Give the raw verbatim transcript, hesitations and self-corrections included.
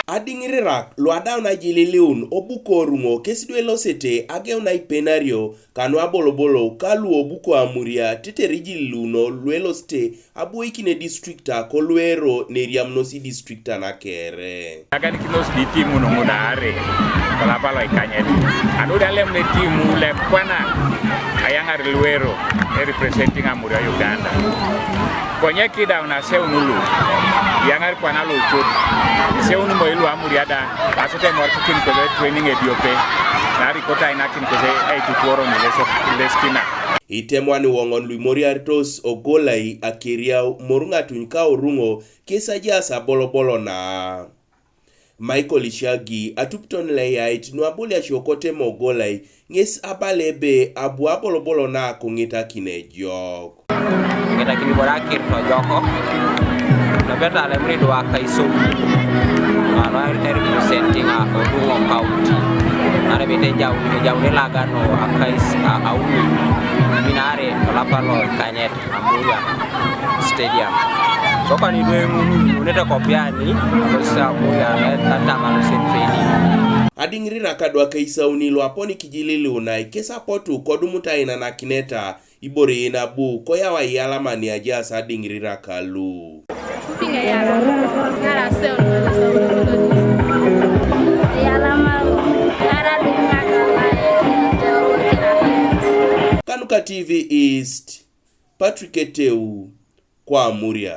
Adiŋirirak luadau naijililiun obuko oruŋo kes duelosete ageun aipenario kanu abolobolo ka luobuko amuria tetere ijililiuno luelosete abuoikin edistrikta koluero neriamunos idistrikta nakere. Aganikinos di timu nuŋu naare kolapa loikanyet. Anu dalem ne timu lekwana ayaŋar luero erepresenting amuria Uganda. Konye kidaun aseun lu, yaŋar kwana lucut, iseun moi lu amuria da, asete emorikikin kose training ediope, narikot ainakin kose eitutuoron ileskina. Itemwan iwoŋon luimoriaritos Ogolai akeriau moruŋatuny ka oruŋo kes ajaas abolobolo na. Michael Ishagi atupiton leyait nuaboliasio kote Mogolai ŋes abala ebe abu abolobolo na akuŋitakin ejok. Ŋitakini bore akir tojoko nabeta lemuri duaka iso mano erepresenting a Oduŋo County. Narebete ejauni ejauni lagano akais auni minare olapa lo ikanyet. Amuria Stadium. Sokoni dwe ŋunu nete kopiani alosi Amuria netatama losi training. Adiŋirirak adwaka isauni luapon kijililiunai kes apotu kodumut ainanakineta ibore yen abu koyau aiyalamani ajaas adiŋirirak alu. Kanuka T V East, Patrick Eteu, kwa Amuria.